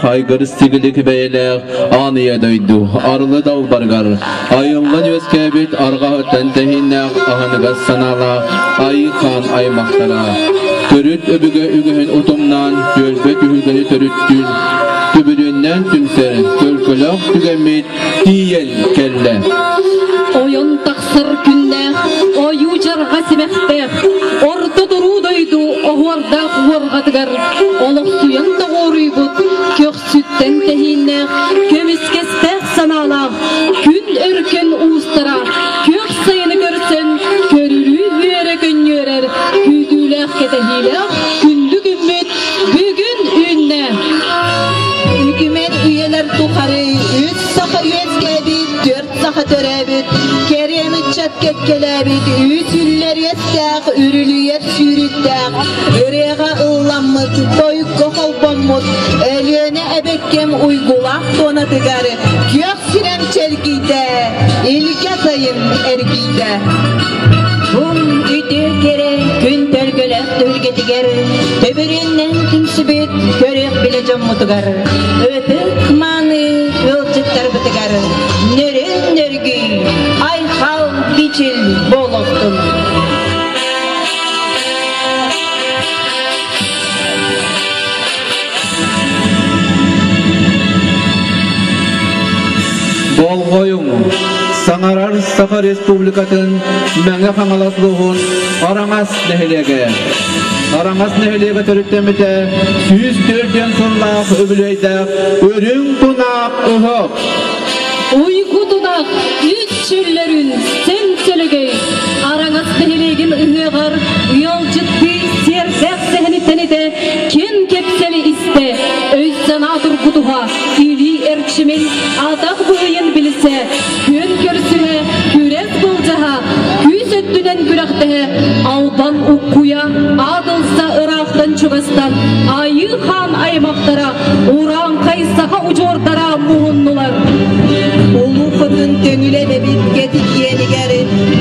майгылаах, айгыр-сигилик бэйэлээх аан ийэ дойду арылы далбарыгар айыллан үөскээбит арҕаһыттан тэһииннээх аһыныгас санаалаах Айыы Хаан аймахтара төрүт өбүгэ үгэһин утумнаан түөлбэ түһүлгэни төрүттүүн түбүрүөннээн түмсэр төлкөлөөх түгэммит тиийэн кэллэ. Ойон тахсар күннээх, ойуу дьарҕа симэхтээх, орто туруу дойду оһуордаах уорҕатыгар олохсуйан тоҕуоруйбут көхсүттэн тэһииннээх, көмүскэстээх санаалаах күн өркөн уустара күөх сайыны көрсөн көрүрүү үөрэ көнньүөрэр күүтүүлээх кэтэһиилээх күндү күммүт бүгүн үүннэ. Үкүмэн үйэлэр тухары үс саха үөскээбит, түөрт саха төрөөбүт, кэриэн ыччат кэккэлээбит, үс үллэр үөстээх, үрүлүйэр сүүрүктээх, ырыаҕа ылламмыт, тойукка холбоммут, Өлүөнэ эбэккэм уйгулаах туонатыгар күөх сирэм чэлгийдэ, илгэ сайын эргийдэ. Бу үтүө кэрэ күн төлгөлөөх түһүлгэтигэр төбүрүөннэн түмсүбүт көрүөх билэ дьоммутугар ытык мааны ыалдьыттарбытыгар нөрүн нөргүй айхал бичил буолуохтун. Болҕойуҥ! Саҥарар Саха Республикатын Мэҥэ Хаҥалас улууһун Араҥас нэһилиэгэ. Араҥас нэһилиэгэ төрүттэммитэ 104 сыллаах үбүлүөйдээх Үрүҥ Тунаах ыһыах. Уйгу тунах үс чөллөрүн сен сөлөгөй Араҥас нэһилиэгин ыһыаҕар ыалдьыттыы сиэрдээх сэһэниттэн этэ киэн кэпсэли истэ, өй-санаа тургутуһа, илии эрчимин, атах быһыйын билсэ, күөн көрсүһэ, күрэс былдьаһа, күүс өттүнэн күрэхтэһэ, албан уккуйа, аадылса ыраахтан-чугастан Айыы хаан аймахтара, урааҥхай саха удьуордара муһуннулар. Улуу хотун көҥүлэ эбэбит кэтириэнигэр,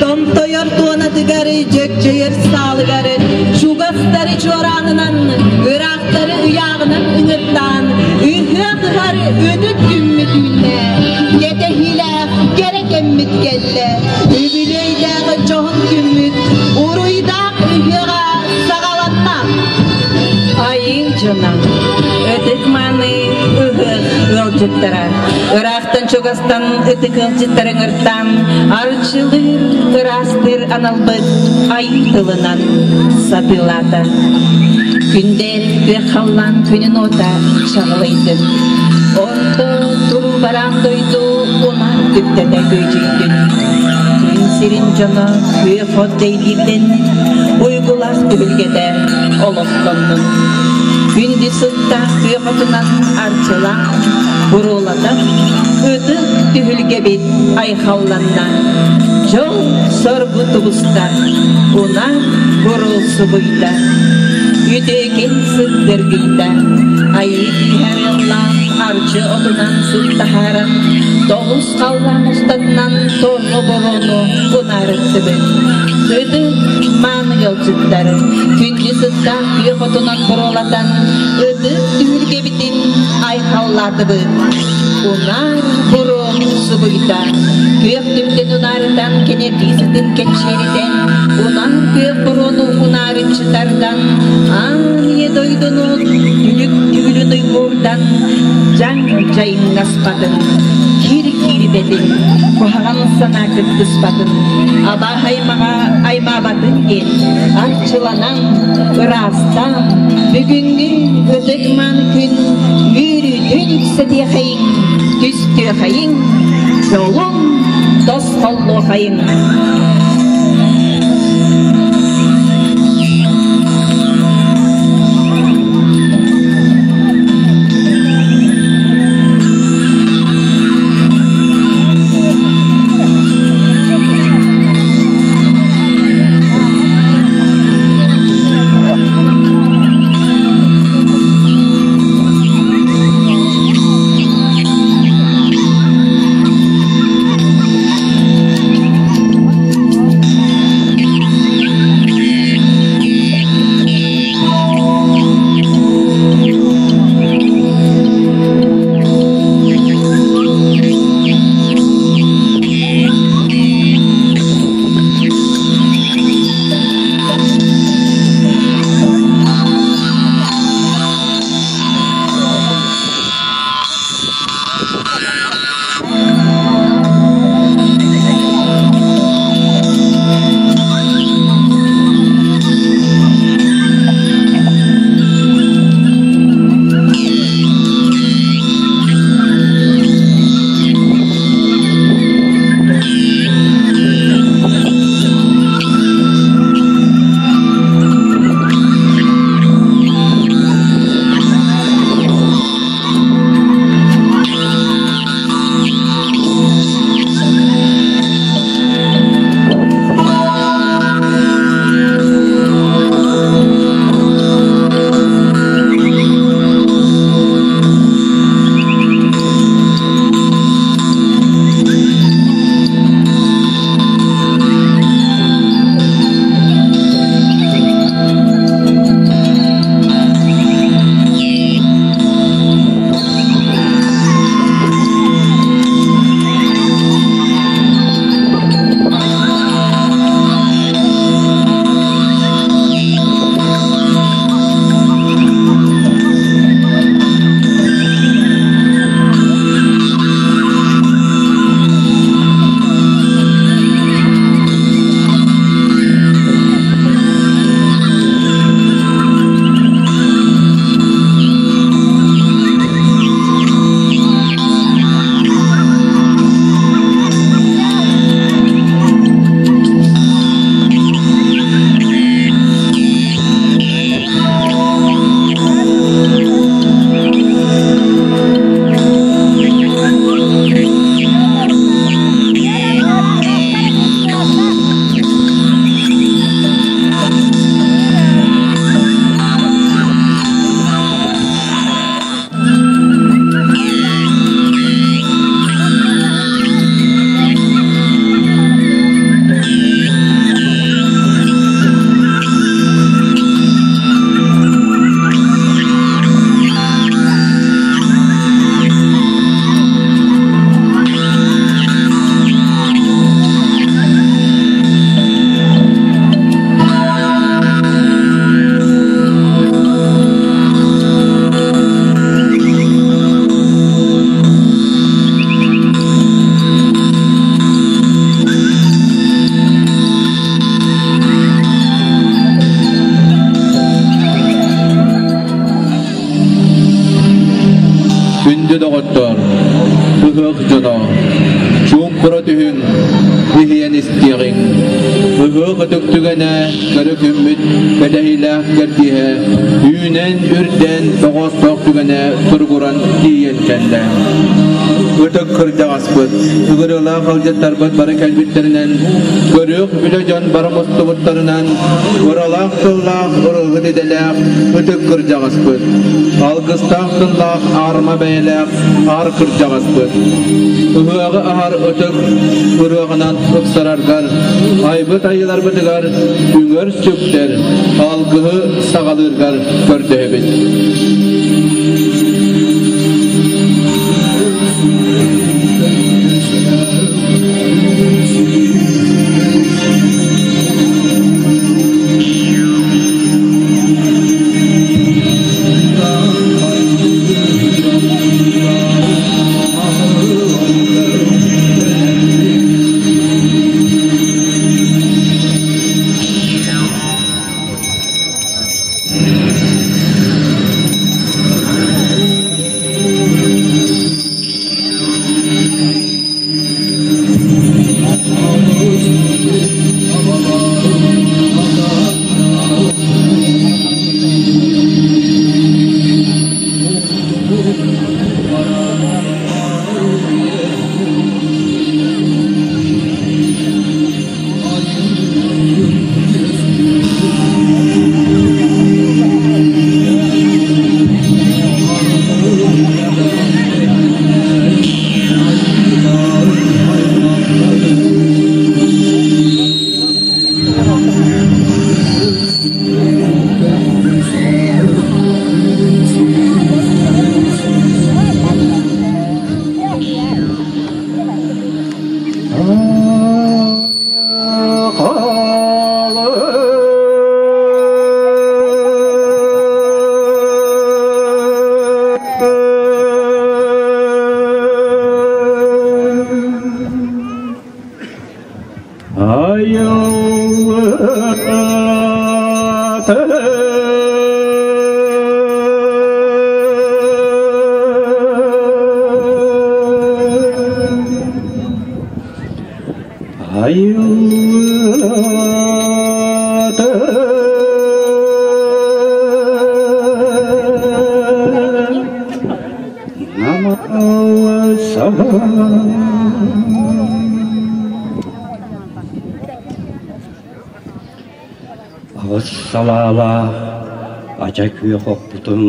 томтойор туонатыгар, дьөкчөйөр саалыгар, чугастары чуораанынан, ыраахтары ыйааҕынан ыҥыртаан, ыһыах ыһар ытык күммүт үүннэ, кэтэһиилээх кэрэ кэммит кэллэ, үбүлүөйдээх дьоһун күммүт, уруйдаах ыһыаҕа саҕаланна. Айыы дьоно, ытык мааны ыһыах ыалдьыттара, ыраахтан-чугастан ытык ыалдьыттары ыҥыртаан, арчылыыр, ыраастыыр аналбыт айыы тылынан сатыылаата. Күндээр күөх халлаан күнүн уота чаҕылыйдын. Орто туруу бараан дойду унаар түптэтэ күөдьүйдүн. Күн сирин дьоно күөх от дэйбиирдэн уйгулаах түһүлгэтэ олохтоннун. Күндү сыттаах күөх отунан арчылаах, буруолатан, ытык түһүлгэбит айхалланна. Дьол соргу тубуста, унах буруол субуйда. Үтүөкэн сыт дыргыйда, айыы күүһэ арчы отунан сыт таһааран, тоҕус халлаан устатынан торҕо борону унаарыттыбыт. Ытык мааны ыалдьыттар, күндү сыттаах күөх отунан буруолатан, ытык түһүлгэбитин айхаллаатыбыт. Унаар буруо субуйда, күөх түптэн унаарытан кэнэрдии сытын кэнчээритэн, унаар күөх буруону унаарыччы тардан, аан ийэ дойдуну түлүк түүлүн уйгуурдан, дьаҥ дьайыҥнаспатын, кир киирбэтин, куһаҕан санаа кыттыспатын, абааһы аймаҕа аймаабатын диэн арчыланан, ыраастаан, бүгүҥҥү ытык-маан күн үөрүүтүн үксэтиэхэйиҥ, түстүөхэйиҥ, дьолун тосхоллуохайыҥ. Тура түһүҥ, иһийэн истиэҕиҥ. Ыһыах ытык түгэнэ, көрө күммүт кэтэһиилээх кэрдииһэ, үүнэн, үрдээн, тоҕоостоох түгэнэ туругуран тиийэн кэллэ. Ытык кырдьаҕаспыт, ыгырыылаах ыалдьыттарбыт бары кэлбиттэринэн, көрүөх үлэ дьон бары мустубуттарынан, ыралаах тыллаах, ырыаһыт идэлээх ытык кырдьаҕаспыт, алгыстаах тыллаах аарыма бэйэлээх аар кырдьаҕаспыт. Ыһыаҕы аһар ытык ырыаҕынан ыпсараргар, айбыт айыыларбытыгар үҥэр сүктэр, алгыһы саҕалыыргар көрдөһөбүт. Аҕыс салаалаах ача күөх оппутун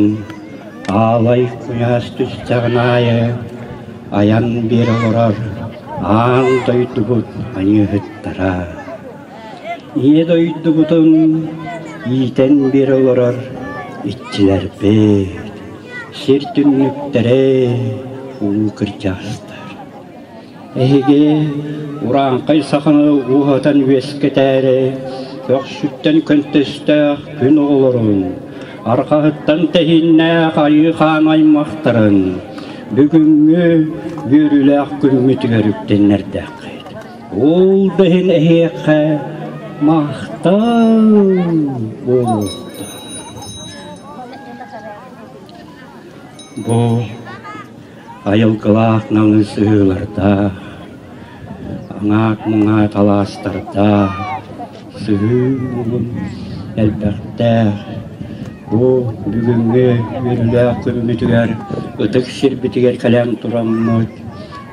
аалай куйаас түстэҕин аайы айан биэрэ олорор аан дойдубут айыыһыттара. Ийэ дойдубутун иитэн биэрэ олорор иччилэрбит, сир түннүктэрэ улуу кырдьаҕастар. Эһиги урааҥхай саханы ууһатан үөскэтээри көхсүттэн көнтөстөөх күн оҕолорун, арҕаһыттан тэһииннээх айыы хаан аймахтарын бүгүҥҥү үөрүүлээх күммүтүгэр үктэннэрдэххит. Ол да иһин эһиэхэ махтал буолуохтун. Бу айылгылаах наҥыы сыһыылардаах, аҥаат-муҥаат алаастардаах, сыһыы муҥун элбэхтээх. Бу бүгүҥҥү үөрүүлээх күммүтүгэр ытык сирбитигэр кэлэн тураммыт,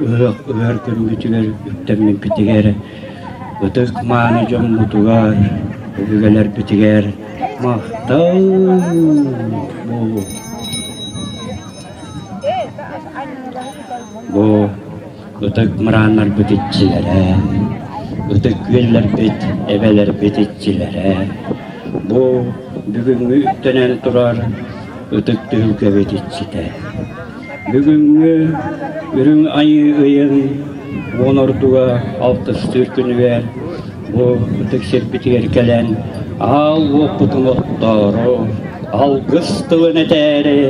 ыһыах ыһар күммүтүгэр үктэммиппитигэр ытык мааны дьоммутугар, өбүгэлэрбитигэр махтал буолуо. Бу ытык мырааннарбыт иччилэрэ, ытык күөллэрбит, эбэлэрбит иччилэрэ, бу бүгүҥҥү үктэнэн турар ытык түһүлгэбит иччитэ. Бүгүҥҥү Үрүҥ Айыы ыйын уон ордуга алтыстыыр күнүгэр бу ытык сирбитигэр кэлэн аал уоппутун оттоору, алгыс тылын этээри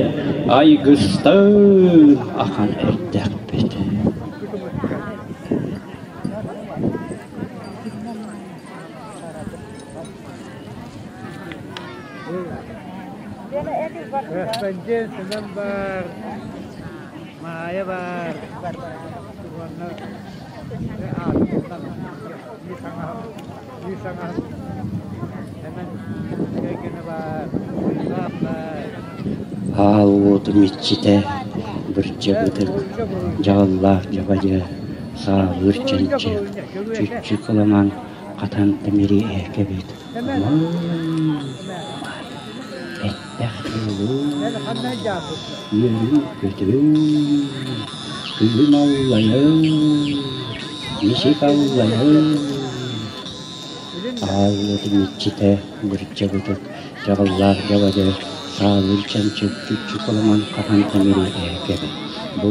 айгыстан ахан эрдэхпит. Корреспондент бар, Маайа бар, уонна Аал уотум иччитэ бырдьабытык, дьаҕыллаах дьабадьы, саалыыр чэнчик, чүччү кыламан хатан тимири ээкэбит Эттэх буолуу, үөрүү-көтүү, күлүм аллайыы, мичик аллайыы. Аал уотун иччитэ бырдьабытык, дьаҕыллаах дьабадьы, саалыыр чанчык чүччү кыламан хатан тимири ээкэбит. Бу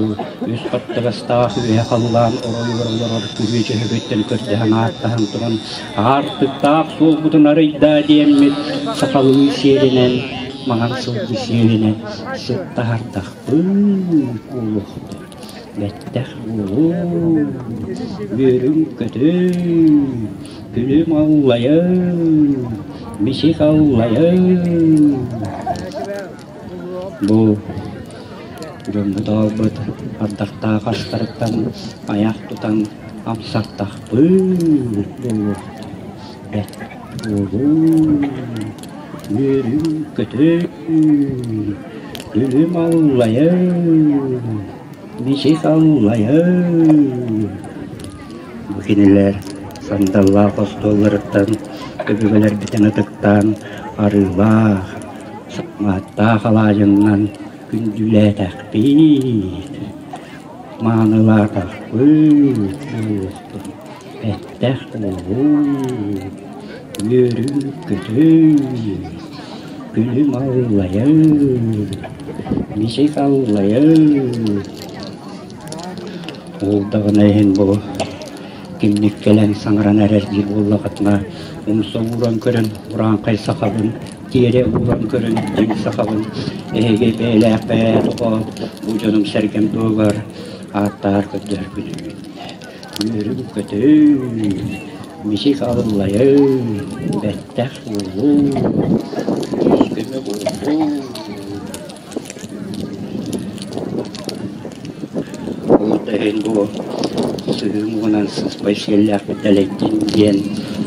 үс хаттыгастаах үөһэ халлаан оройугар олорор күрүө дьөһөгөйтөн көрдөһөн ааттаһан туран аартыктаах суолбутун арыйдаа диэммит сахалыы сиэринэн, маҥан сылгы сиэринэн сыттаһардахпыт буолуохтун, бэттэх буолуо, үөрүҥ-көтүҥ, күлүм аллайыҥ, мичик аллайыҥ. Бу дьоммут аҕалбыт ардахтаах астарыттан айах тутан амсаттахпыт буолуохтун, бэрт буолуу, үөрүү-көтүү, күлүм аллайыы, мичик аллайыы. Бу кинилэр сандаллаах остуолларыттан өбүгэлэрбитин ытыктаан арыылаах, Мааттаах алаадьыннан күндүлээтэхпит, маанылаатахпыт буолуохтун, бэттэх буолуу, үөрүү-көтүү, күлүм аллайыы, мичик аллайыы. Ол даҕаны иһин бу кимник кэлэн саҥаран эрэр диир буоллаҕытына умса ууран көрөн урааҥхай сахабын тиэрэ ууран көрөн дьиҥ сахабын эһиги бэйэлээх бэйэ тоҕо бу дьонум сэргэм туһугар ааттаһар көрдөһөргүн үөрүм-көтүм мичик аллайым бэттэх буолуу күүс-көмө буолуу. Ол да иһин бу сыһыы муҥунан сыспай сиэллээхпит дэлэйдин диэн,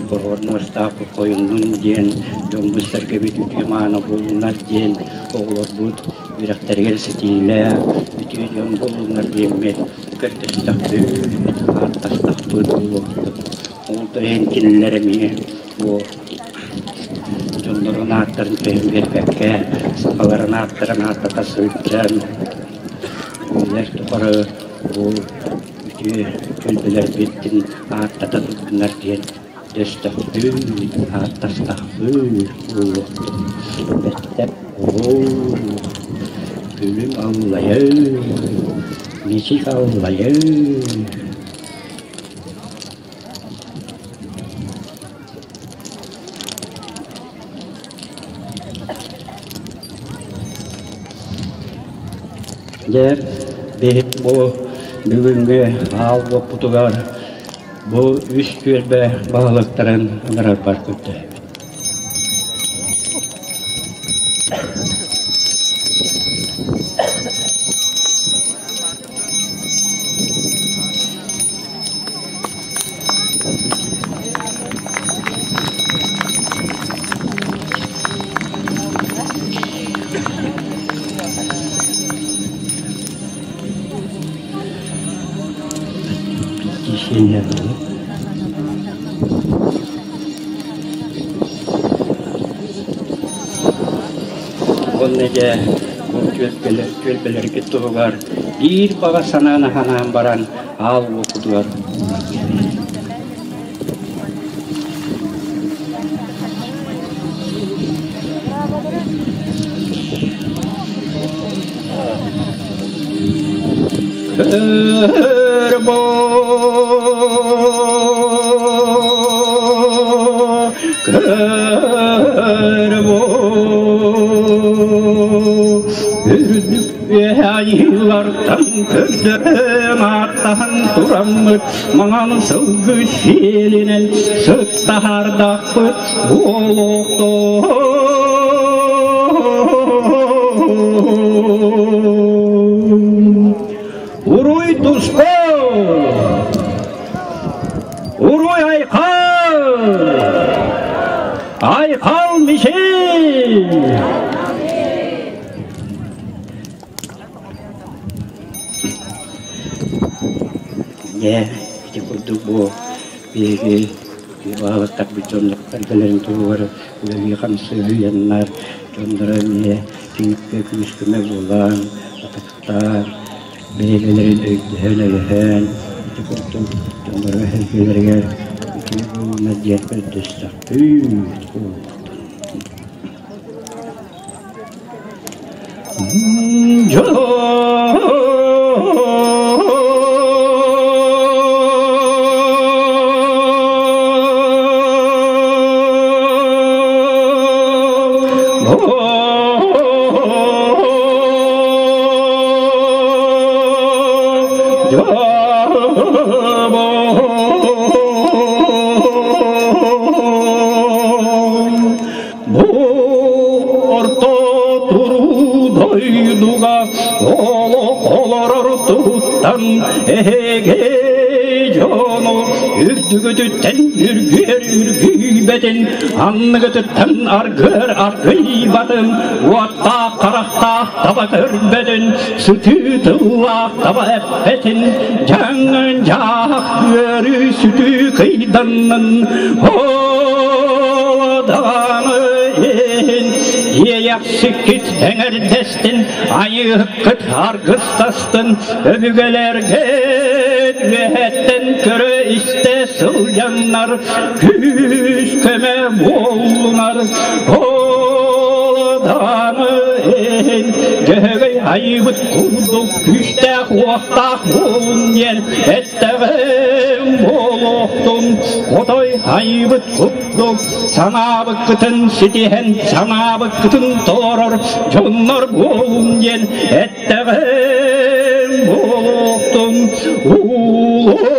хороҕор муостаахпыт хойуннун диэн, дьоммут-сэргэбит үтүө-мааны буоллуннар диэн, оҕолорбут үөрэхтэригэр ситиилээх, үтүө дьон буоллуннар диэммит көрдөстөхпүт, ааттастахпыт буолуохтун. Ол да иһин кинилэр эмиэ бу дьоннорун ааттарын түһэн биэрбэккэ, сахаларын ааттарын ааттата сылдьан, үйэлэр тухары бу үтүө түөлбэлэрбитин ааттата турдуннар диэн дөстөхпүт, ааттастахпыт буолуохтун. Бэттэх буолуо, күлүм аллайыы, мичик аллайыы. Дьэ, биһиги бу бүгүҥҥү аал уоппутугар бу үс түөлбэ баһылыктарын ыҥырарбар көрдөһөбүт. Уонна дьэ бу түөлбэлэргит туһугар биир баҕа санааны санаан баран аал уопутугар Үөһэ айыылартан көрдөһөн ааттаһан тураммыт маҥан сылгы сиэлинэн сыттаһардахпыт буолуохтун. Уруй туску! Уруй айхал! Айхал Мишель! Дьэ, ити курдук бу биһиги баһылыктарбыт дьоннор туһугар үлэлии-хамсыы уйаннар, дьонноро эмиэ түмүккэ күүс-көмө буолан, атахтаан, бэйэлэрин өйдөһөн-өйөһөн, ити курдук дьонноро эһэлгэлэригэр үтүө буолунар диэн көрдөстөхпүт. Бу орто туруу дойдуга олох олорор туһуттан эһэгэ дьону үрдүгүтүттэн үргүөр үргүйбэтин, анныгытыттан аргыар аргыйбатын, уоттаах харахтаах таба көрбөтүн, сытыы тыллаах таба эппэтин, дьаҥын дьаах үөрүү сүтүү кыйданнын, Даҕаны иһин иэйэхсиккит эҥэрдэстин, айыыһыккыт аргыстастын, өбүгэлэргит үөһэттэн көрө-истэ сылдьаннар күүс-көмө буоллунар. Даҕаны иһин Дьөһөгөй айыыбыт курдук күүстээх-уохтаах буолун диэн эттэҕим буолуохтун, отой айыыбыт курдук санаабыккытын ситиһэн, санаабыккытын толорор дьоннор буолун диэн эттэҕим буолуохтун. Улуус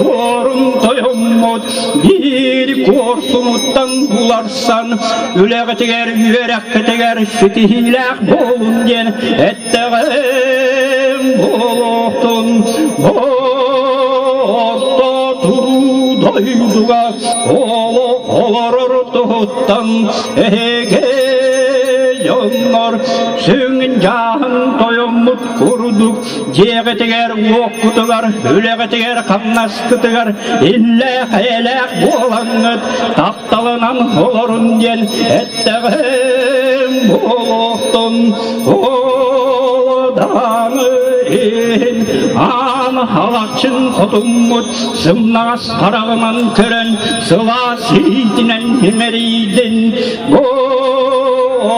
суорун тойоммут биир куорсунуттан уларсан, үлэҕитигэр, үөрэххитигэр ситиһиилээх буолун диэн эттэҕим буолуохтун. Орто туруу дойдуга олох олорор туһуттан эһиги дьоннор сүҥ дьааһын тойоммут курдук дьиэҕитигэр, уоккутугар, үлэҕитигэр, хамнаскытыгар иллээх-эйэлээх буолаҥҥыт тапталынан олорун диэн эттэҕим буолуохтун. Даҕаны иһин аан халахчын хотуммут сымнаҕас хараҕынан көрөн сылаас иитинэн имэрийдин. Бу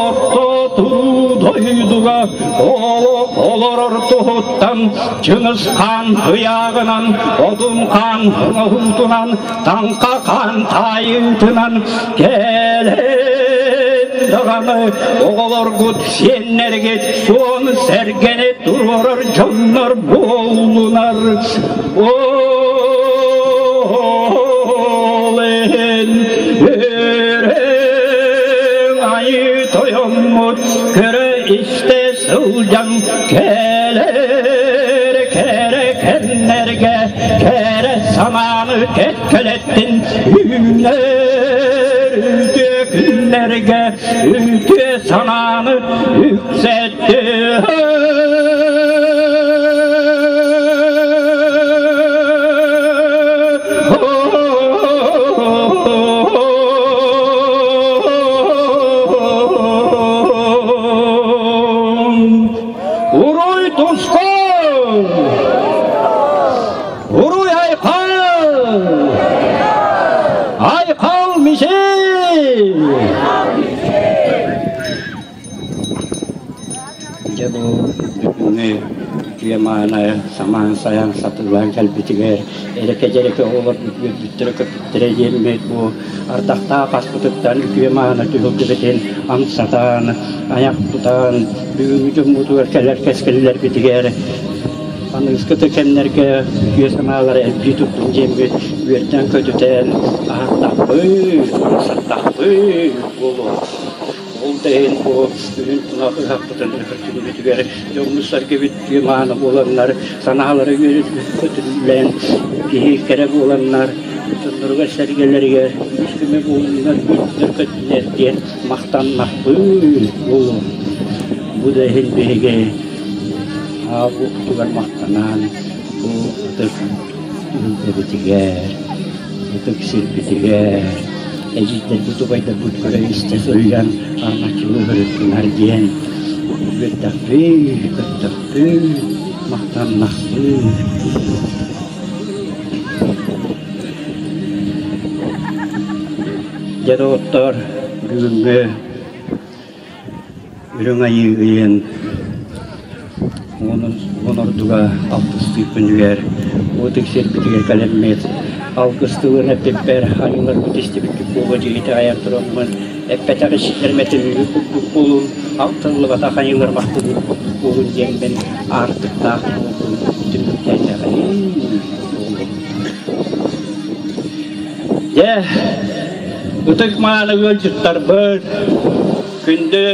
орто туруу дойдуга олох олорор туһуттан Чыҥыс хаан ыйааҕынан, Одун хаан оҥоһуутунан, Таҥха хаан таайыытынан кэлин даҕаны оҕолоргут, сиэннэргит суон сэргэни туруорар дьоннор буоллунар. Ол иһин үрүҥ айыы тойоммут көрө-истэ сылдьан кэлэр кэрэ кэмнэргэ кэрэ санааны кэккэлэттин үүнэр үтүө күннэргэ үтүө санааны үксэттин. Уруй туску! Уруй айхал! Айхал мишей! Дьэ бу бүгүҥҥү үтүө мааны самаан сайан сатыылаан кэлбитигэр эрэкэ-дьэрэкэ оҕолорбут үөрбүттэрэ-көппүттэрэ диэммит бу ардахтаах аспытыттан үтүө мааны түһүлгэбитин амсатан, айах тутан, бүгүҥҥү дьоммутугар кэлэр кэскиллэрбитигэр аныгыскы кэмнэргэ үтүө санаалары элбии турдун диэммит үөрдэн-көтүтэн аһаттахпыт, амсаттахпыт буолуо. Ол да иһин бу үрүҥ тунах ыһахпытын өкөртүгүбүтүгэр дьоммут-сэргэбит мааны буоланнар, санаалара үөрүллэн, киһи кэрэ буоланнар, Дьонноругар-сэргэлэригэр күүс-көмө буоллуннар, үөрдүлэр-көттүлэр диэн махтаннахпыт буолуо. Бу да иһин биһиги аал уоппутугар махтанан бу ытык түһүлгэбитигэр, ытык сирбитигэр эдьиийдэрбит, убайдарбыт көрө-истэ сылдьан араҥаччылыы сырыттынар диэн үөрдэхпит, көттөхпүт, махтаннахпыт. Дьэ доҕоттоор, бүгүҥҥү Үрүҥ Айыы ыйын уон ордуга алтыстыы күнүгэр ытык сирбитигэр кэлэммит алгыс тылын эппиппэр айыыларбыт истибиккит буолуо дии итэҕэйэн тураммын эппэтэх иччилэрим этиллибит курдук буолун, алтыллыбатах айыыларым ахтыллыбыт курдук буолун диэммин аартыктаах буолбун түмүктээтэҕим. Дьэ, ытык мааны ыалдьыттарбыт, күндү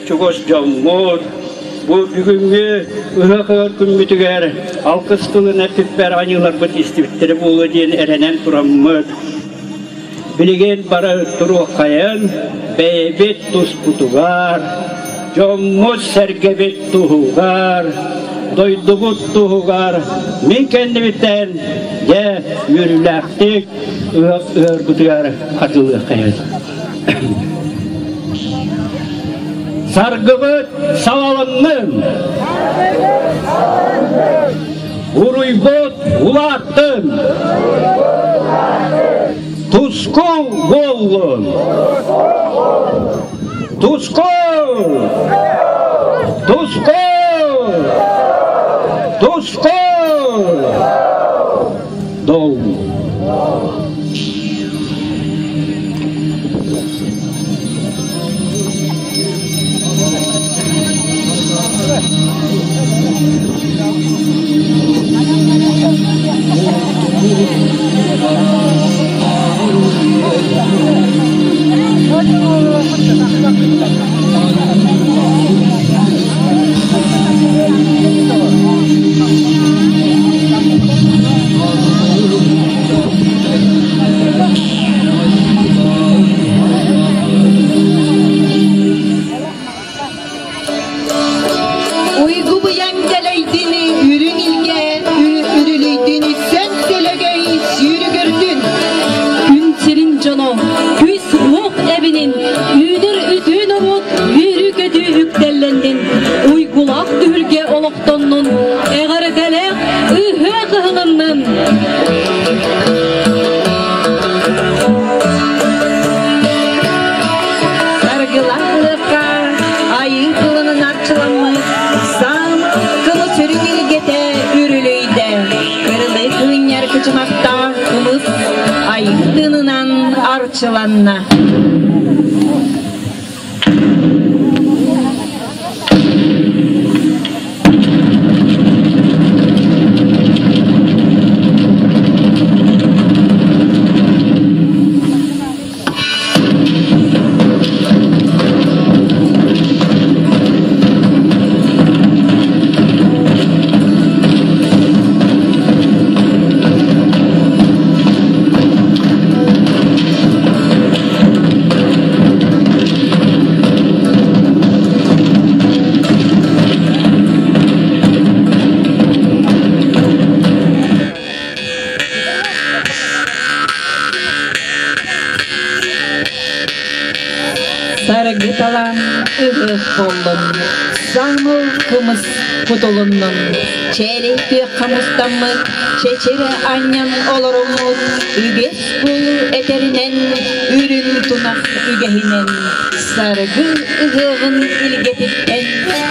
чугас дьоммут, бу бүгүҥҥү ыһыах ыһар күммүтүгэр алгыс тылын эппиппэр аньыыларбыт истибиттэрэ буолуо диэн эрэнэн тураммыт, билигин бары туруоххайын, бэйэбит туспутугар, дьоммут-сэргэбит туһугар, дойдубут туһугар мин кэннибиттэн дьэ үөрүүлээхтик ыһыах ыһарбытыгар хатылыаххайын. Саргыбыт салалыннын! Уруйбут улааттын! Тускул буоллун! Тускул! Тускул! Тускул! Дол! Уйгу быйаҥ дэлэйдин, үрүҥ илгэ үрүлүйдүн, сөн сөлөгөй сүүрүгүрдүн. Күн сирин дьоно, күүс-уох эбинин, үүнэр үтүө норуот үөрүү-көтүү үктэллэннин, уйгулаах түһүлгэ олохтоннун, эҕэрдэлээх ыһыах ыһылыннын! Саргылаах айыы тылынан арчыламмыт саама кымыс үрүҥ илгэтэ үрүлүйдэ. Кырылы кыынньар кычымахтаах кымыс айыы тыынынан арчыланна. Саргы талаан ыһыах буоллун, саамыл кымыс кутулуннун, чээлэй күөххэ мустаммыт, чэчирэ анньан олоруммут, үгэс буолуу этэринэн, үрүҥ тунах үгэһинэн, саргы ыһыаҕын илгэтиттэн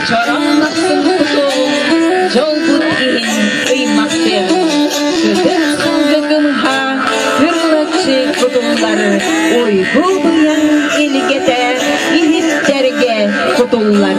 чороҥ махсын кутуоҕун, дьолбут иһин ыймахтыах. Көтөр сылгы кымыһа кырылаччы кутуллар, уйгу быйаҥ илгэтэ иһиттэргэ кутуллар.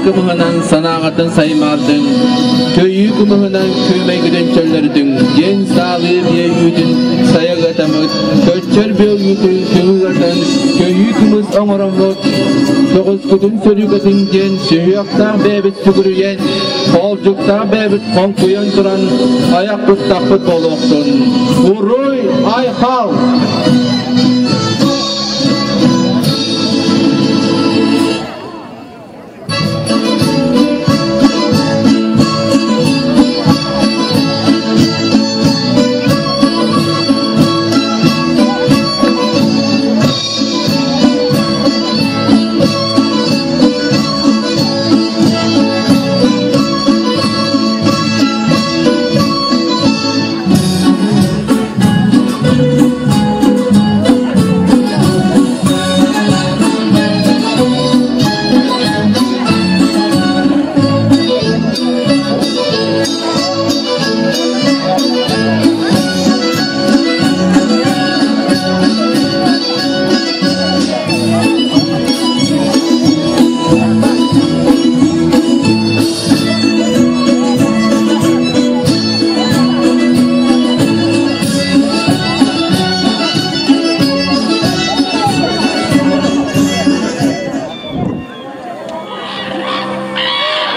кымыһынан санааҕытын саймаардыҥ, көйүү кымыһынан күөмэйгитин чөллөрдүҥ, диэн саалыы биэ үүтүн сайа ыатаммыт, көччөр бүө үүтүн көҥүл ыатан, көйүү кымыс оҥороммут, көҕүскүтүн сөрүүкэтиҥ диэн сүһүөхтээх бэйэбит сүгүрүйэн, хоолдьуктаах бэйэбит хоҥкуйан туран айах туттахпыт буолуохтун. Уруй айхал!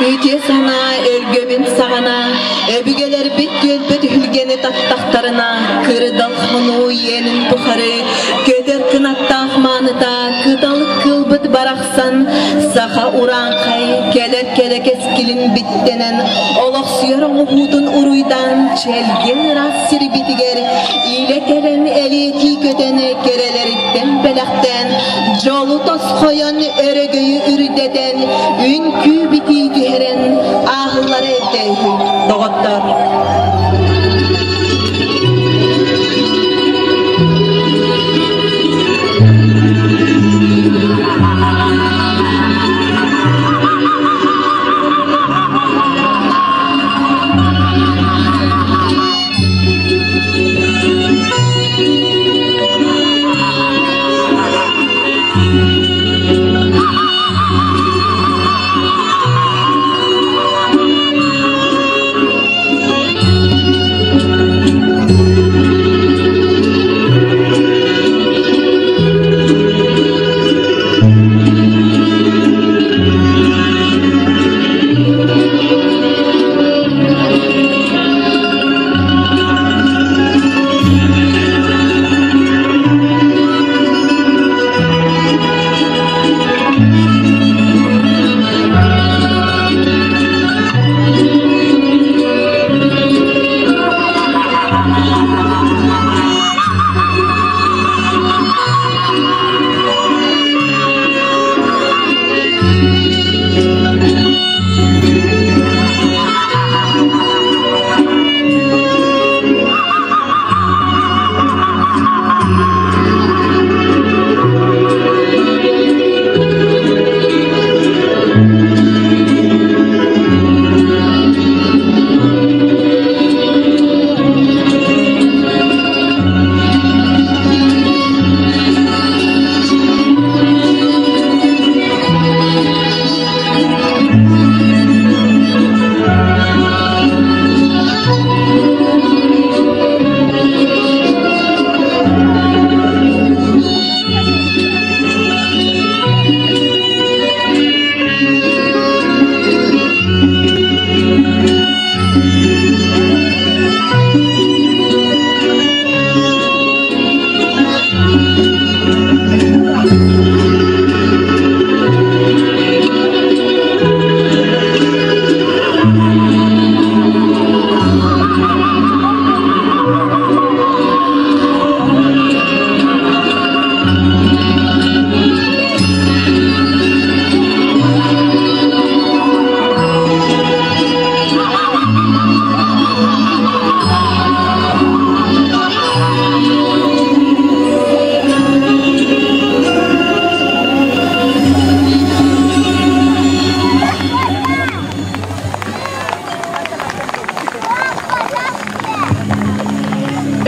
Үтүө санаа өлгөмүн саҕана өбүгэлэрбит түөлбэт үһүлгэни таттахтарына кырдал хонуу иэнин тухары көтөр кынаттаах мааныта кыталык кыылбыт барахсан саха урааҥхай кэлэр кэрэ кэскилин биттэнэн олохсуйар оҥоһуутун уруйдаан чэлгиэн ыраас сирбитигэр илэ кэлэн элиэтии көтөн кэрэлэриттэн бэлэхтээн дьолу тосхойон өрөгөйү үрдэтэн үҥкүү битии түһэрэн ааһыллара эбитэ үһү доҕоттор.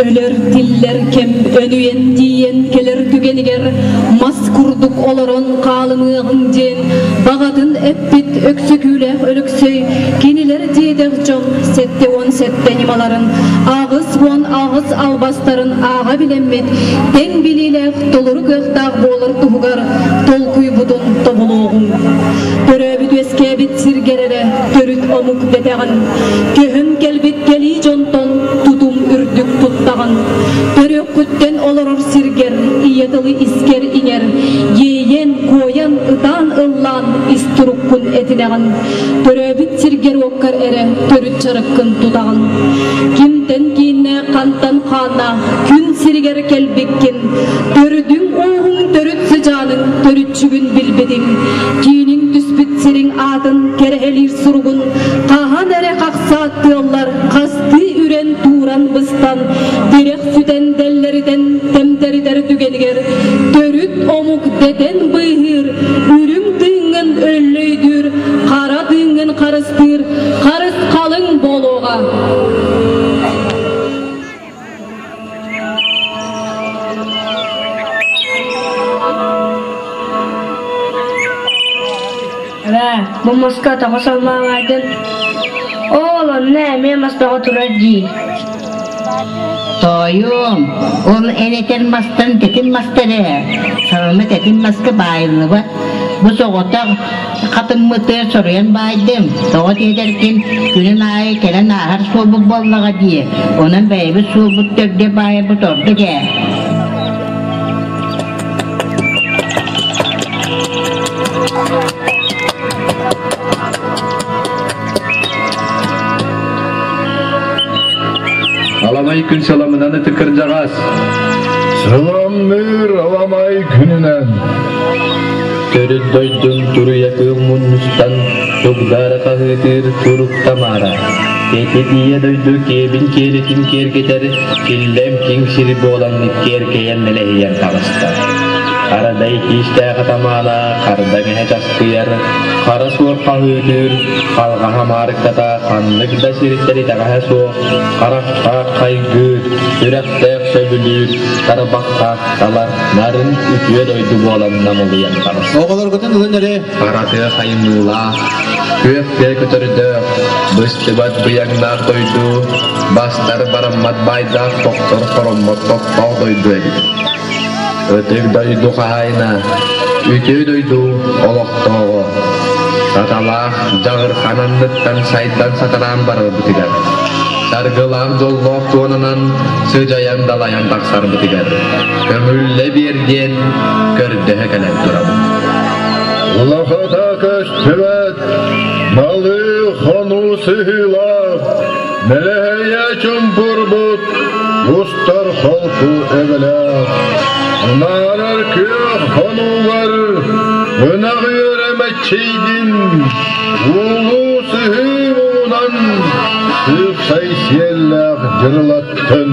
Өлөр-тиллэр кэм өнүйэн тиийэн кэлэр түгэнигэр мас курдук курдук олорон хаалымыаҕыҥ диэн баҕатын эппит Өксөкүүлээх Өлөксөй кинилэр диэтэх дьон 77 ньымаларын, 88 албастарын ааҕа билэммит, тэҥ билиилээх толору кыахтаах буолар туһугар толкуйбутун тобулуоҕуҥ. Төрөөбүт-үөскээбит сиргэр эрэ төрүт омук дэтэҕин, көһөн кэлбит кэлии дьонтон тутум үрдүк туттаҕын. Төрүөххүттэн олорор сиргэр ийэ тылы искэр иҥэр, иэйэн, куойан, ытаан ыллаан ис туруккун этинэҕин. Төрөөбүт сиргэр-уоккар эрэ төрүт дьарыккын тутаҕын. Кимтэн кииннээх, хантан хааннаах күн сиригэр кэлбиккин, төрүтүҥ ууһуҥ төрүт сыдьааныҥ төрүччүгүн билбитиҥ, кииниҥ түспүт сириҥ аатын кэрэһэлиир суругун хаһан эрэ хахсаат тыаллар хастыы үрэн тууран быстан, тирэх сүтэн дэллэритэн тэмтэритэр түгэнигэр төрүт омук дэтэн быыһыыр, үрүҥ тыыҥҥын өллөйдүүр, хара тыыҥҥын харыстыыр харыс халыҥ буолуоҕа. Эбээ, бу маска тоҕо саллаабайдын? Ол онно эмиэ мас бөҕө турар дии. Тоойуом, ол эн этэр мастан тэтим мастар ээ. Салама тэтим маска баайыллыбат. Бу соҕотох хатыммыты соруйан баайдым. Тоҕо диэтэргин, күнүн аайы кэлэн ааһар суолбут буоллаҕа дии. Онон бэйэбит суолбут төрдө баайарбыт ордук ээ. Аламай күн саламынан ытык кырдьаҕас. Сыламныыр аламай күнүнэн. Төрүт дойдун туруйа кыыл мунньустан, тугдаара хаһыытыыр турук Тамара. Кэтит ийэ дойду киэбин киэлитин киэргэтэр, киллэм киҥ сири буолан киэркэйэн нэлэһийэн таҕыста. Арадай тиистээх атамаана хардаҥ эһэ часкыйар, хара суор хаһыытыыр, халҕаһа маарыктата ханнык да сириттэн итэҕэһэ суох, харахтаах хайгыыр, сүрэхтээх сөбүлүүр, тарбахтаах талар, нарын үтүө дойду буолан намылыйан таҕыста. Оҕолоргутун ылын эрэ. Хара тыа хаймыылаах, күөх тыа көтөрдөөх, быстыбат быйаҥнаах дойду, бастар бараммат баайдаах тохтор хороммот тоттоох дойду эбит. Ытык дойду хаһаайына, үтүө дойду олохтооҕо, саталаах дьаҕырхан анныттан сайдан сатараан барарбытыгар, саргылаах дьоллоох туонанан сыдьайан далайан тахсарбытыгар көҥүллэ биэр диэн көрдөһө кэлэн турабыт. Улахата көстүбэт, малы хонуу сыһыылаах, Нэлэһэйэ чумпурбут, устар холку эбэлээх, унаарар күөх хонуугар ынах үөрэ мэччийдин, уулуу сыһыы муҥунан сыыпсай сиэллээх дьырылаттын.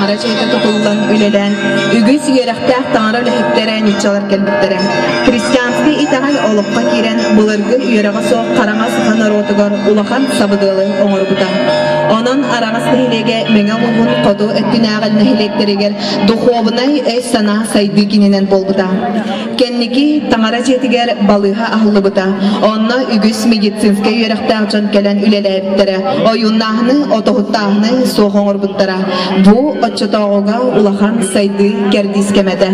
таҥара дьиэтэ тутуллан үлэлээн, үгүс үөрэхтээх таҥара үлэһиттэрэ ньуччалар кэлбиттэрэ. Христианскай итэҕэл олоххо киирэн, былыргы үөрэҕэ суох хараҥа саха норуотугар улахан сабыдыалы оҥорбута. Онон Араҥас нэһилиэгэ Мэҥэ улууһун хоту өттүнээҕи нэһилиэктэригэр духуобунай өй-санаа сайдыы кининэн буолбута. Кэнники таҥара дьиэтигэр балыыһа аһыллыбыта. Онно үгүс медицинскэй үөрэхтээх дьон кэлэн үлэлээбиттэрэ, ойууннааһыны, отоһуттааһыны суох оҥорбуттара. Бу оччотооҕуга улахан сайдыы кэрдиис кэмэ этэ.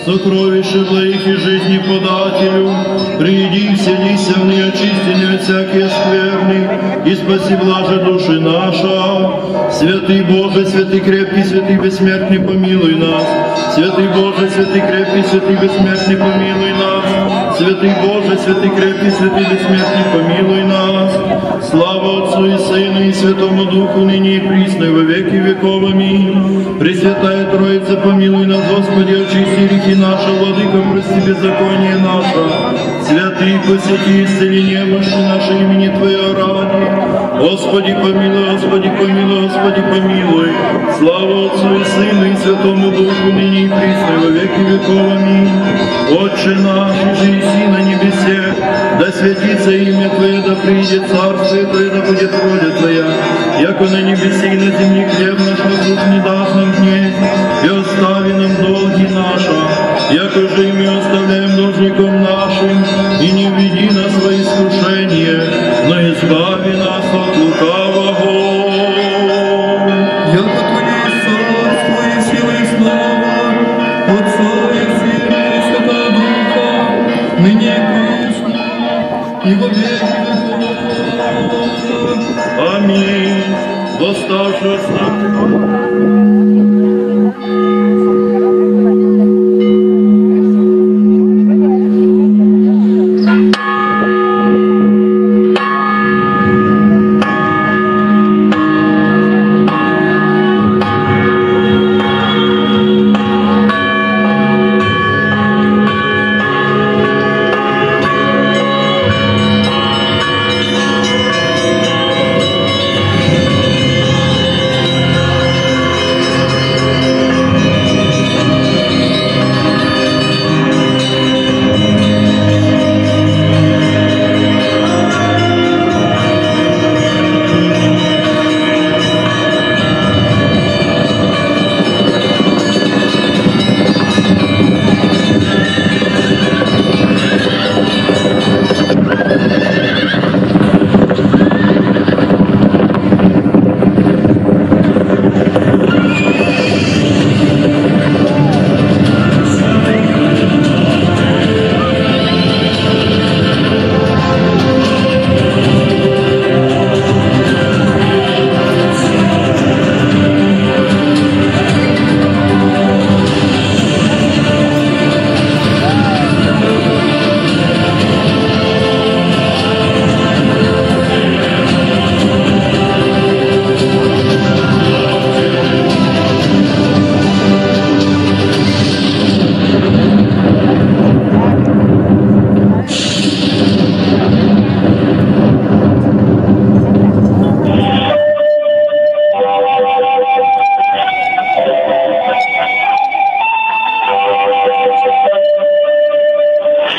Сокровище благих и жизни подателю, приди, вселися в нее, очисти от всякие скверны, и спаси блаже души наша. Святый Боже, святый крепкий, святый бессмертный, помилуй нас. Святый Боже, святый крепкий, святый бессмертный, помилуй нас. Святый Боже, святый крепкий, святый бессмертный, помилуй нас. Слава Отцу и Сыну и Святому Духу, ныне и присно, и во веки веков. Аминь. Пресвятая Троица, помилуй нас, Господи, очисти грехи наши, Владыка, прости беззаконие наше. Святый, посети, исцели немощи наши имени Твое ради. Господи, помилуй, Господи, помилуй, Господи, помилуй. Слава Отцу и Сыну и Святому Духу, ныне и присно, и во веки веков. Аминь. Отче наш, иже еси на небесе, да святится имя Твое, да придет царствие Твое, да будет воля Твоя, яко на небесе и на земле хлеб наш насущный дашь нам днесь, и остави нам долги наши, яко же и мы оставляем должником нашим, и не введи нас во искушение, но избави нас от лукавого. Яко Твое есть царство и сила и слава, Отца и Сына и Святого Духа, ныне и присно, и во веки веков. Аминь. Восставшего с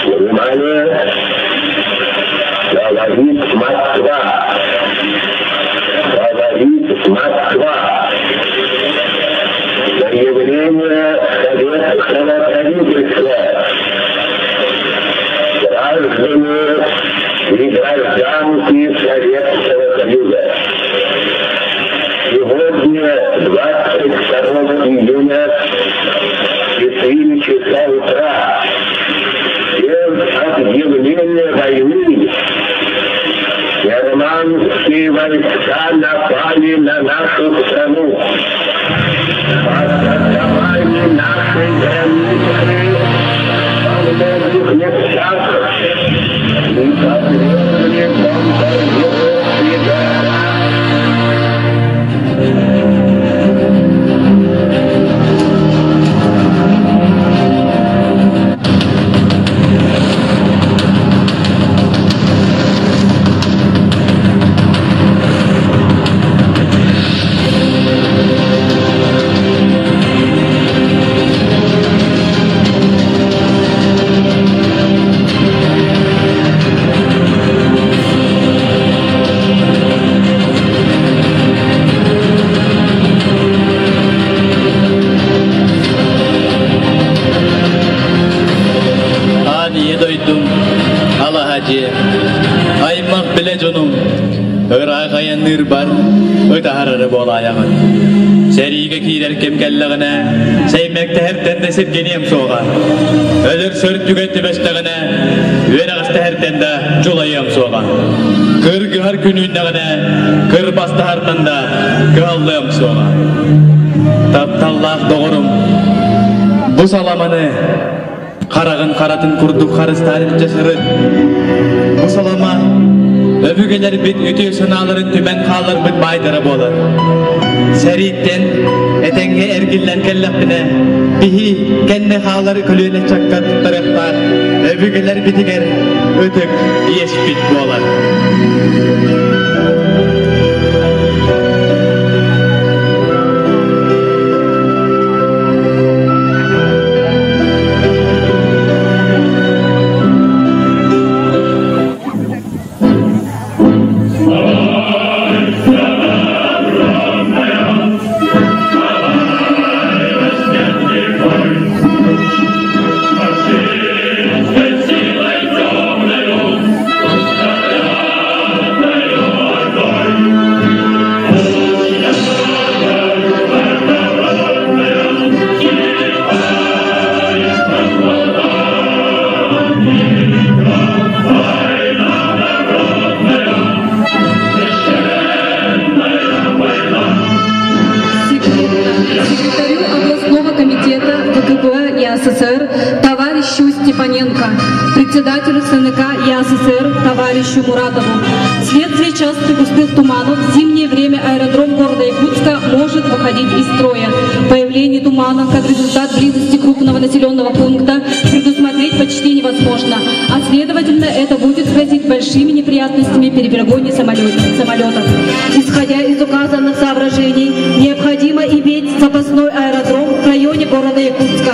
Внимание! Говорит Москва! Говорит Москва! Заявление советского правительства. Граждане и гражданки Советского Союза. Сегодня, 22 июня, в 4 часа утра, без объявления войны, германские войска напали на нашу страну. Атаковали наши границы во многих местах и подвергли бомбардировке города. ытаһар эрэ буолаайаҕын. Сэриигэ киирэр кэм кэллэҕинэ, сэймэктэһэртэн да сиргэниэм суоҕа. Өлөр сөрдүгэр түбэстэҕинэ, үөрэҕистэһэртэн да дьулайыам суоҕа. Кыргыһар күн үүннэҕинэ, кырбастаһартан да кыһаллыам суоҕа. Тапталлаах доҕорум, бу саламаны хараҕын харатын курдук харыстаан илдьэ сырыт. Бу салама өбүгэлэрбит үтүө санааларын түмэн хаалларбыт баайдара буолар. Сэрииттэн этэҥҥэ эргиллэн кэллэхпинэ, биһи кэннэ хаалар көлүөнэ чакка туттарыахтаах өбүгэлэрбитигэр ытык иэспит буолар. Секретарю областного комитета ВКП ЯССР товарищу Степаненко, председателю СНК ЯССР товарищу Муратову. Вследствие частых густых туманов в зимнее время аэродром города Якутска может выходить из строя. Появление тумана как результат близости крупного населенного пункта предусмотреть почти невозможно, а следовательно это будет грозить большими неприятностями при перегоне самолетов. Исходя из указанных соображений, необходимо иметь запасной аэродром в районе города Якутска.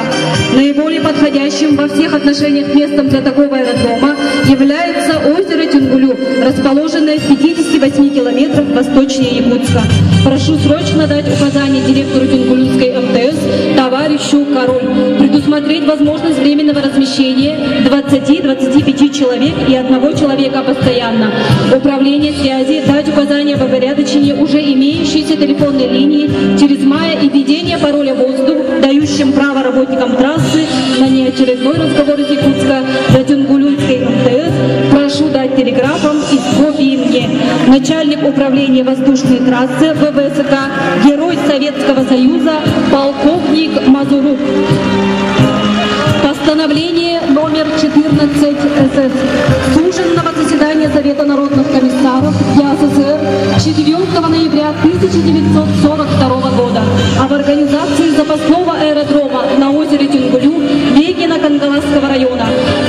Наиболее подходящим во всех отношениях местом для такого аэродрома является озеро Тюнгулю, расположенное в 58 километрах восточнее Якутска. Прошу срочно дать указание директору Тюнгулюнской МТС товарищу Король предусмотреть возможность временного размещения 20-25 человек и одного человека постоянно. Управление связи дать указание об упорядочении уже имеющейся телефонной линии через мая и введение пароля «Воздух», дающим право работникам трассы на неочередной разговор из Якутска до Тюнгулюнской МТС. Прошу дать телеграфом и с копией мне. Начальник управления воздушной трассы ВВСК, герой Советского Союза, полковник Мазурук. Постановление номер 14 СС. Суженного заседания Совета народных комиссаров ЯССР 4 ноября 1942 года об организации запасного аэродрома на озере Тюнгулю Вегина-Кангаласского района.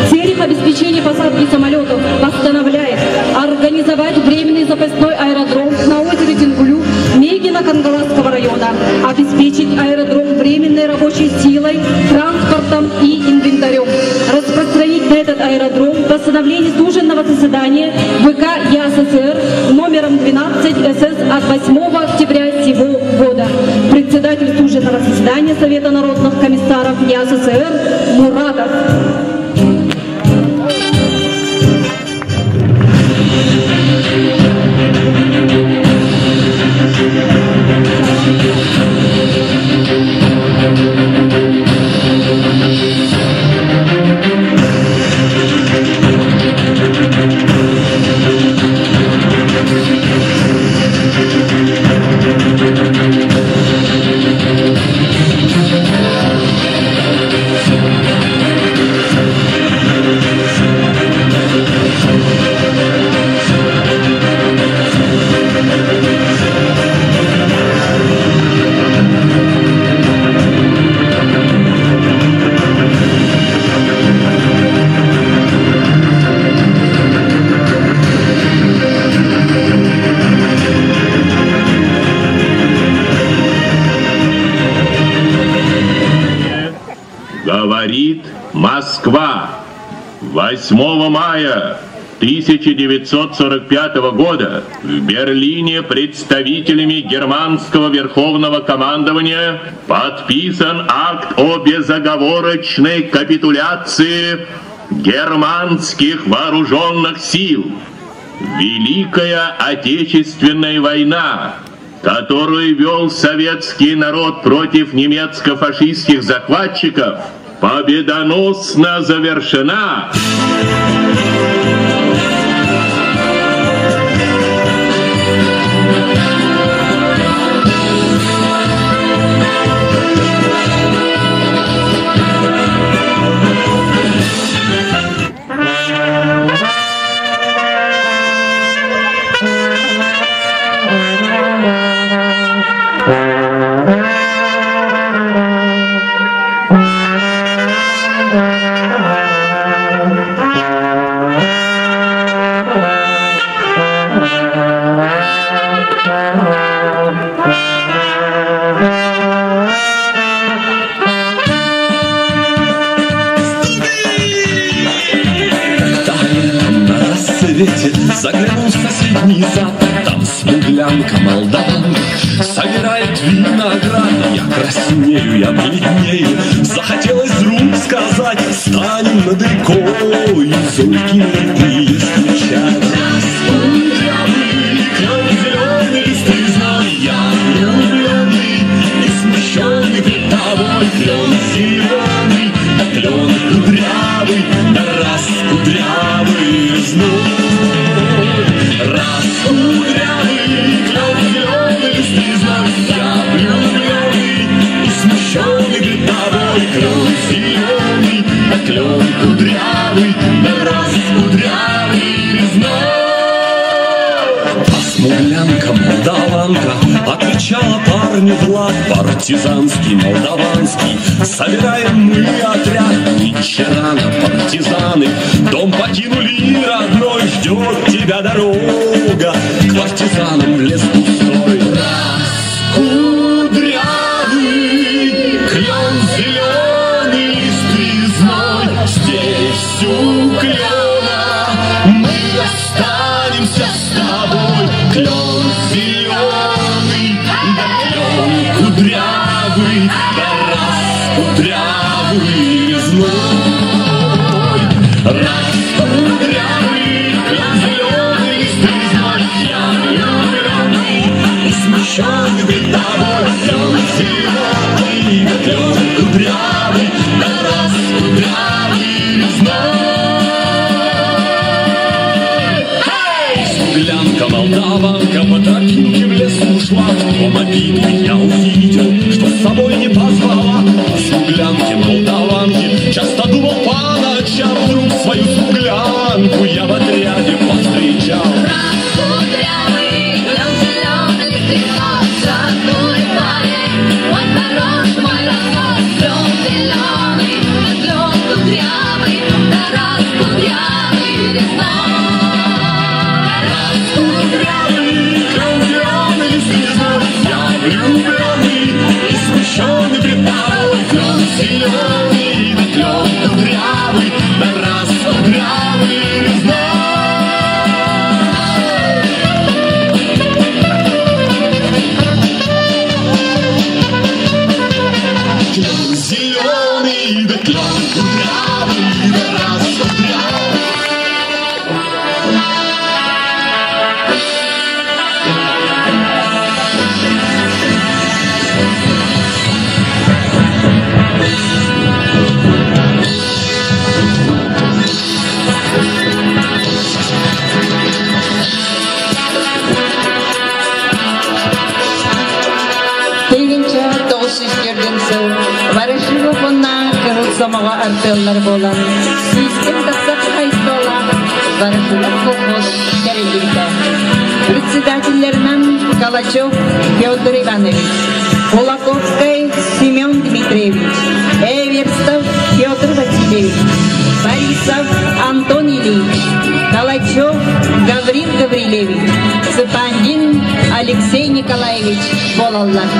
В целях обеспечения посадки самолетов постановляет организовать временный запасной аэродром на озере Тюнгулю Мегино-Кангаласского района, обеспечить аэродром временной рабочей силой, транспортом и инвентарем, распространить на этот аэродром постановление служебного заседания ВК ЯССР номером 12 СС от 8 октября сего года. Председатель служебного заседания Совета народных комиссаров ЯССР Муратов. Говорит Москва. 8 мая 1945 года в Берлине представителями германского верховного командования подписан акт о безоговорочной капитуляции германских вооруженных сил. Великая Отечественная война которую вел советский народ против немецко-фашистских захватчиков, победоносно завершена. Заглянул в соседний сад, там смуглянка молдаванка собирает виноград. Я краснею, я бледнею, захотелось вдруг сказать: станем над рекой, зорьки летные встречать. Кудрявый, клен зеленый, листы знай, я влюбленный и смущенный пред тобой. Клен зеленый, да клен кудрявый, да раз кудрявый зной. Раз кудрявый, клен зеленый, листы знай, я влюбленный и смущенный пред тобой. Клен зеленый, да клен кудрявый, да раз кудрявый резной. А смуглянка, молдаванка отвечала парню Влад, партизанский, молдаванский, собираем мы отряд. Нынче рано, партизаны, дом покинули родной, ждет тебя дорога к партизанам в лес пустой. Раз кудрявый, клен зеленый, лист здесь у клена мы останемся с тобой. Клен зеленый, да клен кудрявый, да раз кудрявый резной. Раз кудрявый, клен зеленый, лист я влюбленный и смущенный пред тобой. Клен зеленый, да клен кудрявый, да раз кудрявый резной. Смуглянка, молдаванка по тропинке в лес ушла. В том обиду я увидел, что с собой не позвала. Смуглянки, молдаванки, часто думал по ночам, вдруг свою смуглянку я в отряде повстречал. Раз кудрявый, клен зеленый, листы родной парень, мой хороший, мой родной. Клен зеленый, клен кудрявый, да раз кудрявый резной. Влюбленный и смущенный пред тобой. Клен зеленый, да клен кудрявый, да раз кудрявый резной. Клен зеленый, да клен кудрявый, да раз кудрявый. Самаға артеллар болан, систем тақса қайсола, Ворошилов колхоз тәрелдікті. Председательлерінен Калачев Федор Иванович, Кулаковский Семен Дмитриевич, Эверстов Петр Васильевич, Борисов Антон Ильич, Калачев Гаврил Гаврилевич, Цыпандин Алексей Николаевич Болаллар.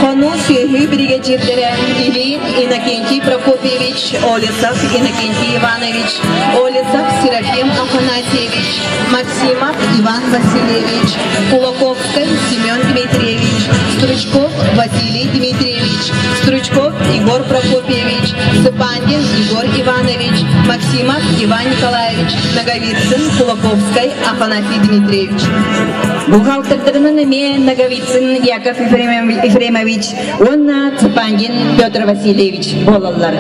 Кону сүһү бригадирдері Ильин Иннокентий Прокопьевич, Олесов Иннокентий Иванович, Олесов Серафим Афанасьевич, Максимов Иван Васильевич, Кулаковский Семен Дмитриевич, Стручков Василий Дмитриевич, Стручков Егор Прокопьевич, Цыпандин Егор Иванович, Максимов Иван Николаевич, Ноговицын, Кулаковскай Афанасий Дмитриевич. Бухгалтердарынан эмиэ Ноговицын Яков Ефремович уонна Цыпандин Петр Васильевич буолаллар.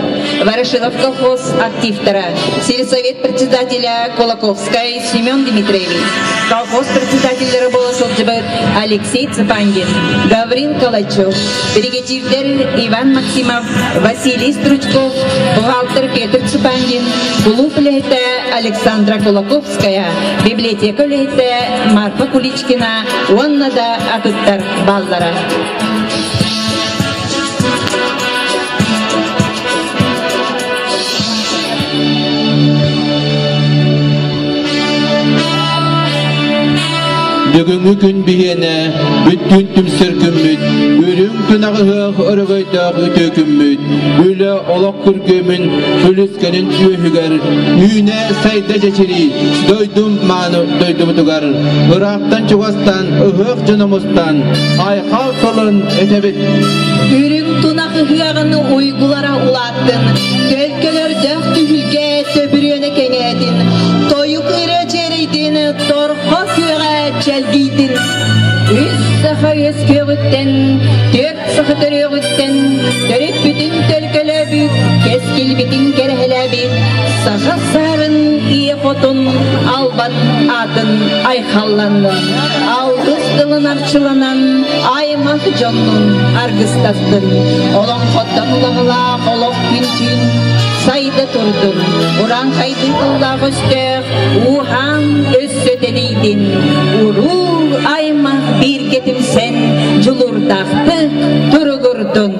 Ворошилов колхоз активтара, сельсовет председателя Кулаковскай Семен Дмитриевич, колхоз председателлері буола сылдьыбыт Алексей Цыпандин, Гаврил Калачев, бригадирдэр Иван Максимов, Василий Стручков, бухгалтер Петр Цыпандин, кулууп үлэһитэ Александра Кулаковская, библиотека үлэһитэ Марфа Куличкина уонна да атыттар бааллара. Бүгүҥҥү күн биһиэнэ бүттүүн түмсэр күммүт, үрүҥ тунах ыһыах өрөгөйдөөх үтүө күммүт, үлэ олох күргүөмүн күлүскэнин үөһүгэр үүнэ сайда чэчирии дойдум мааны дойдубутугар ыраахтан чугастан ыһыах дьоно мустан айхал тылын этэбит. Үрүҥ тунах ыһыаҕын уйгулара улааттын, төлкөлөрдөөх түһүлгэ төбүрүөнэ кэҥээтин, тойук ырыа дьиэрэйдин, торхо күөҕэ чэлгийдин. Үс саха үөскүөҕүттэн, түөрт саха төрүөҕүттэн, төрүппүтүн төлкөлөөбүт, кэскилбитин кэрэһэлээбит, саха саарын ийэ хотун албан аатын айхалланнын, алгыс тылын арчыланан, аймах дьоннун аргыстастын, олоҥхоттон улаҕалаах олох күн-түүн сайда турдун, урааҥхайдыы тыллаах өстөөх ууһаан өссө тэнийдин, уруу аймах бииргэ түмсэн дьулуурдаахтык туругурдун.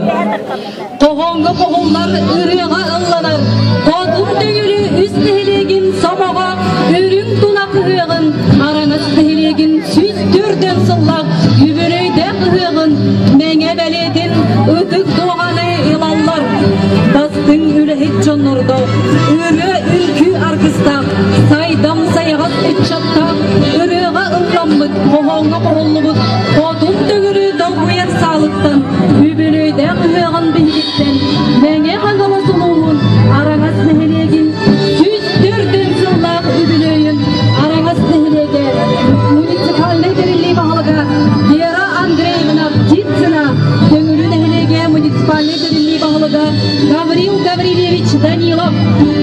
Хоһооҥҥо хоһуллар, ырыаҕа ылланар, Хотун Төҥүлү үс нэһилиэгин сомоҕо үрүҥ тунах ыһыаҕын, Араҥас нэһилиэгин 104 сыллаах үбүлүөйдээх ыһыаҕын Мэҥэ бэлиэтин ытык дуоҕаны ылаллар. Бастыҥ үлэһит дьоннордоох, ырыа үҥкүү аргыстаах, сайдам сайаҕас ыччаттаах, ырыаҕа ылламмыт, хоһооҥҥо хоһуллубут Хотун Төҥүлү долгуйар саалыттан, үбүлүөйдээх ыһыаҕын биһигиттэн Мэҥэ Хаҥалас улууһун Араҥас нэһилиэгин 104 сыллаах үбүлүөйүн Араҥас нэһилиэгэ муниципальнай тэриллии баһылыга Вера Андреевна Птицына, Төҥүлү нэһилиэгэ муниципальнай тэриллии баһылыга Гаврил Гаврильевич Данилов,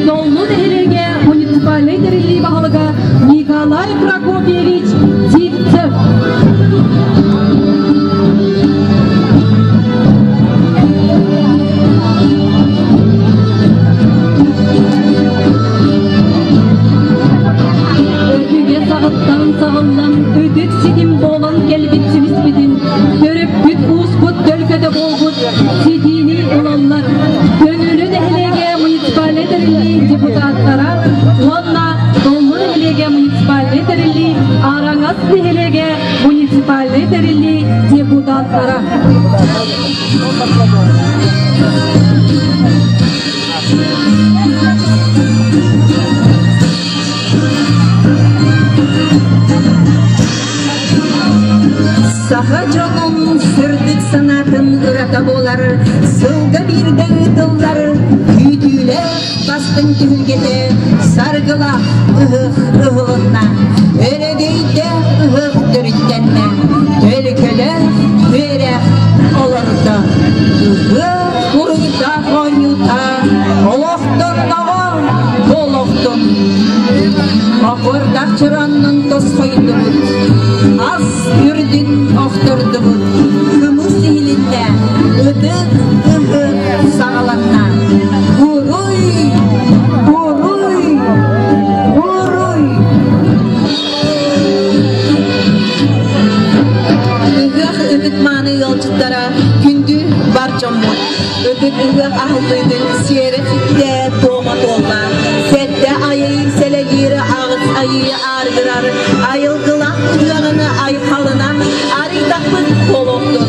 Доллу нэһилиэгэ муниципальнай тэриллии баһылыга Николай Прокопьевич Сивцев. Өтүгэ саҕыттан саҕыллан, үтүк ситим буолан кэлбит симиспитин, төрүппүт ууспут төлкөтө буолбут ситиини ылаллар. Төҥүлү нэһилиэгэ муниципальнай тэриллии депутаттара уонна Доллу нэһилиэгэ муниципальнай тэриллии Араҥас нэһилиэгэ муниципальнай тэриллии депутаттара. Саха дьонун сырдык санаатын ырата буолар, сылга биирдэ ыытыллар күүтүүлээх бастыҥ түһүлгэтэ саргылаах ыһыах ыһылынна, өрөгөйдөөх ыһыах төрүттэннэ, төлкөлөөх үөрэх олордо. Ыһыах уруйдаах оонньуута олохтонноҕо олохтун. Оһуордаах чороннун тосхойдубут, ас үрдүн охтордубут, кымыс иһилиннэ, ытык ыһык саҕаланна. Уруй! Уруй! Уруй! Ыһыах ытык-мааны ыалдьыттара, күндү бар дьоммут! Ытык ыһыах аһыллыытын сиэрэ ситтэ, туома туолла. Сэттэ айыы сэлэлиир, аҕыс айыы ааргырар, айылгылаах ыһыаҕын айхалынан арыйдахпыт буолуохтун.